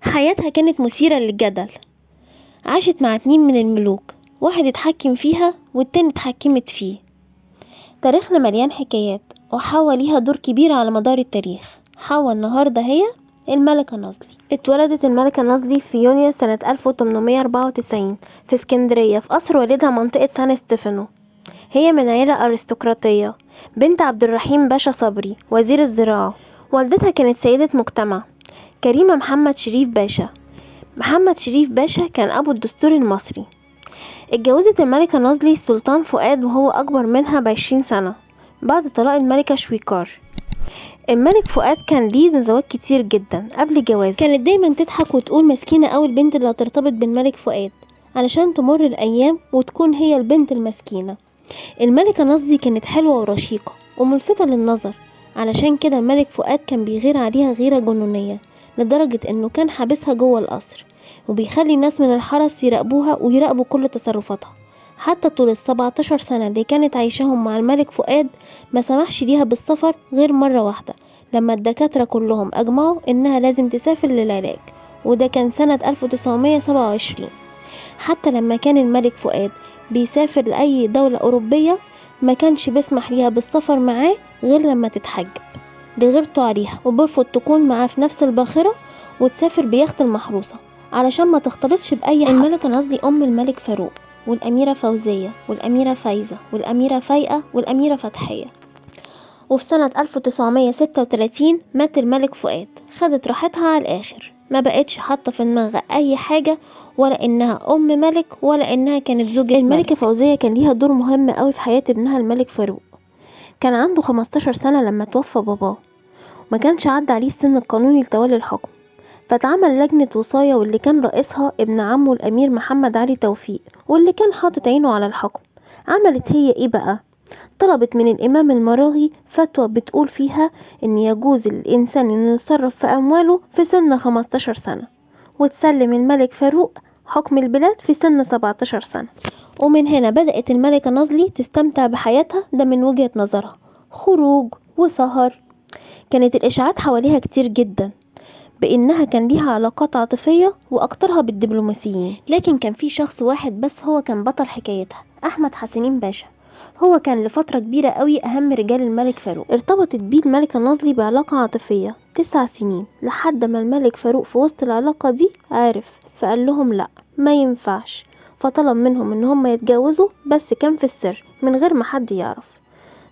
حياتها كانت مثيرة للجدل. عاشت مع 2 من الملوك، واحد اتحكم فيها والتاني اتحكمت فيه. تاريخنا مليان حكايات، وحواء ليها دور كبير على مدار التاريخ. حواء النهاردة هي الملكة نازلي. اتولدت الملكة نازلي في يونيو سنة 1894 في اسكندرية، في قصر والدها منطقة سان ستيفانو. هي من عيلة أرستقراطية، بنت عبد الرحيم باشا صبري وزير الزراعة. والدتها كانت سيدة مجتمع كريمة محمد شريف باشا. محمد شريف باشا كان أبو الدستور المصري. اتجوزت الملكة نازلي السلطان فؤاد وهو أكبر منها ب20 سنة بعد طلاق الملكة شويكار. الملك فؤاد كان ليه نزوات كتير جدا قبل جوازه. كانت دايما تضحك وتقول مسكينة أوي البنت اللي هترتبط بالملك فؤاد علشان تمر الأيام وتكون هي البنت المسكينة. الملكة نازلي كانت حلوة ورشيقة وملفتة للنظر، علشان كده الملك فؤاد كان بيغير عليها غيرة جنونية، لدرجة انه كان حابسها جوه القصر وبيخلي ناس من الحرس يراقبوها ويراقبوا كل تصرفاتها. حتى طول 17 سنة اللي كانت عايشاهم مع الملك فؤاد ما سمحش ليها بالسفر غير مرة واحدة، لما الدكاترة كلهم أجمعوا إنها لازم تسافر للعلاج، وده كان سنة 1927. حتى لما كان الملك فؤاد بيسافر لأي دولة أوروبية ما كانش بيسمح ليها بالسفر معاه غير لما تتحجب لغيرته عليها، وبرفض تكون معاه في نفس الباخرة وتسافر بيخت المحروسة علشان ما تختلطش بأي حد. الملكة نازلي أم الملك فاروق والأميرة فوزية والأميرة فايزة والأميرة فايقة والأميرة فتحية. وفي سنة 1936 مات الملك فؤاد. خدت راحتها على الآخر، ما بقتش حاطة في دماغها أي حاجة، ولا إنها أم ملك ولا إنها كانت زوجة الملكة فوزية. كان ليها دور مهم قوي في حياة ابنها الملك فاروق. كان عنده 15 سنة لما توفى باباه، ما كانش عدى عليه السن القانوني لتولي الحكم، فاتعمل لجنة وصاية واللي كان رئيسها ابن عمه الأمير محمد علي توفيق، واللي كان حاطط عينه على الحكم. عملت هي ايه بقى؟ طلبت من الإمام المراغي فتوى بتقول فيها إن يجوز للإنسان إنه يتصرف في أمواله في سن 15 سنة، وتسلم الملك فاروق حكم البلاد في سن 17 سنة. ومن هنا بدأت الملكة نازلي تستمتع بحياتها، ده من وجهة نظرها، خروج وسهر. كانت الإشاعات حواليها كتير جدا بإنها كان ليها علاقات عاطفية وأكترها بالدبلوماسيين، لكن كان في شخص واحد بس هو كان بطل حكايتها، أحمد حسنين باشا. هو كان لفترة كبيرة قوي أهم رجال الملك فاروق. ارتبطت بيه الملكة نازلي بعلاقة عاطفية 9 سنين، لحد ما الملك فاروق في وسط العلاقة دي عرف، فقال لهم لا ما ينفعش، فطلب منهم ان هم يتجوزوا، بس كان في السر من غير ما حد يعرف.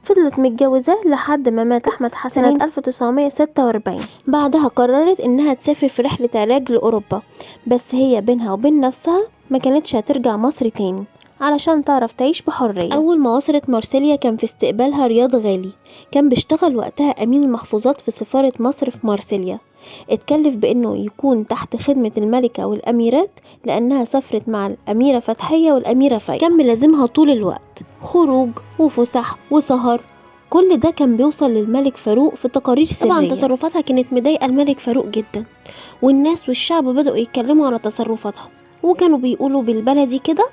فضلت متجوزاه لحد ما مات أحمد حسنين سنة 1946. بعدها قررت إنها تسافر في رحلة علاج لأوروبا، بس هي بينها وبين نفسها ما كانتش هترجع مصر تاني علشان تعرف تعيش بحرية. أول ما وصلت مارسيليا كان في استقبالها رياض غالي، كان بيشتغل وقتها أمين المحفوظات في سفارة مصر في مارسيليا. اتكلف بأنه يكون تحت خدمة الملكة والأميرات لأنها سافرت مع الأميرة فتحية والأميرة فايقة. كان ملازمها طول الوقت، خروج وفسح وسهر، كل ده كان بيوصل للملك فاروق في تقارير سرية. طبعا تصرفاتها كانت مضايقة الملك فاروق جدا، والناس والشعب بدأوا يتكلموا على تصرفاتها، وكانوا بيقولوا بالبلدي كده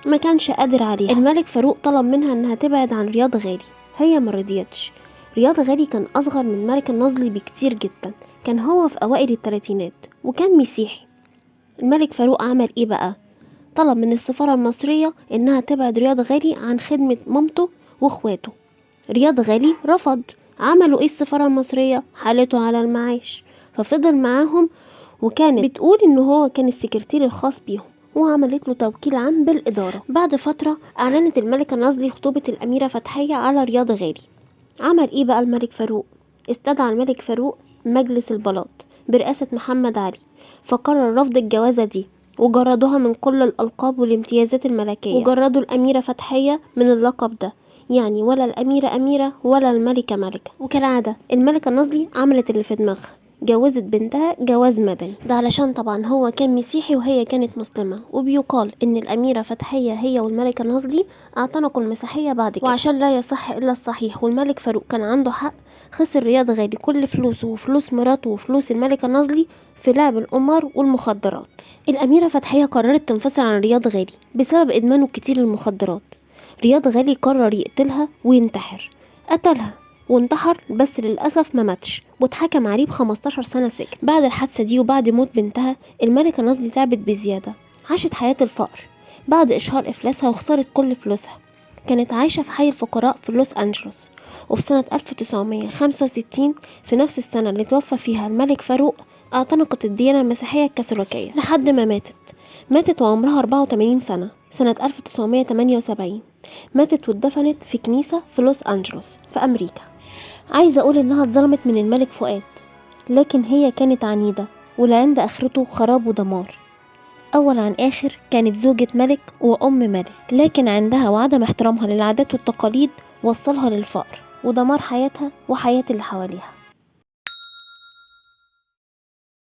ما كانش قادر عليها. الملك فاروق طلب منها انها تبعد عن رياض غالي، هي ما رضيتش. رياض غالي كان اصغر من الملكة نازلي بكتير جدا، كان هو في اوائل الثلاثينات وكان مسيحي. الملك فاروق عمل ايه بقى؟ طلب من السفارة المصرية انها تبعد رياض غالي عن خدمة مامته واخواته. رياض غالي رفض. عملوا ايه السفارة المصرية؟ حالته على المعاش، ففضل معاهم، وكانت بتقول ان هو كان السكرتير الخاص بيهم، وعملت له توكيل عام بالإدارة. بعد فترة أعلنت الملكة نازلي خطوبة الأميرة فتحية على رياض غالي. عمل ايه بقى الملك فاروق؟ استدعى الملك فاروق مجلس البلاط برئاسة محمد علي، فقرر رفض الجوازة دي، وجردوها من كل الألقاب والامتيازات الملكية، وجردوا الأميرة فتحية من اللقب ده، يعني ولا الأميرة أميرة ولا الملكة ملكة. وكالعادة الملكة نازلي عملت اللي في دماغها، جوزت بنتها جواز مدني، ده علشان طبعا هو كان مسيحي وهي كانت مسلمة. وبيقال ان الأميرة فتحية هي والملكة نازلي اعتنقوا المسيحية بعد كده. وعشان لا يصح الا الصحيح، والملك فاروق كان عنده حق، خسر رياض غالي كل فلوسه وفلوس مراته وفلوس الملكة نازلي في لعب القمار والمخدرات. الأميرة فتحية قررت تنفصل عن رياض غالي بسبب إدمانه الكتير للمخدرات. رياض غالي قرر يقتلها وينتحر، قتلها وانتحر، بس للأسف ما ماتش واتحكم عليه ب15 سنة سجن. بعد الحادثة دي وبعد موت بنتها، الملكة نازلي تعبت بزيادة، عاشت حياة الفقر بعد إشهار إفلاسها وخسرت كل فلوسها. كانت عايشة في حي الفقراء في لوس أنجلوس. وفي سنة 1965 في نفس السنة اللي توفى فيها الملك فاروق، اعتنقت الديانة المسيحية الكاثوليكية لحد ما ماتت. ماتت وعمرها 84 سنة سنة 1978. ماتت واتدفنت في كنيسة في لوس أنجلوس في أمريكا. عايزة أقول إنها اتظلمت من الملك فؤاد، لكن هي كانت عنيدة والعند آخرته خراب ودمار. أول عن آخر كانت زوجة ملك وأم ملك، لكن عندها وعدم احترامها للعادات والتقاليد وصلها للفقر ودمار حياتها وحياة اللي حواليها.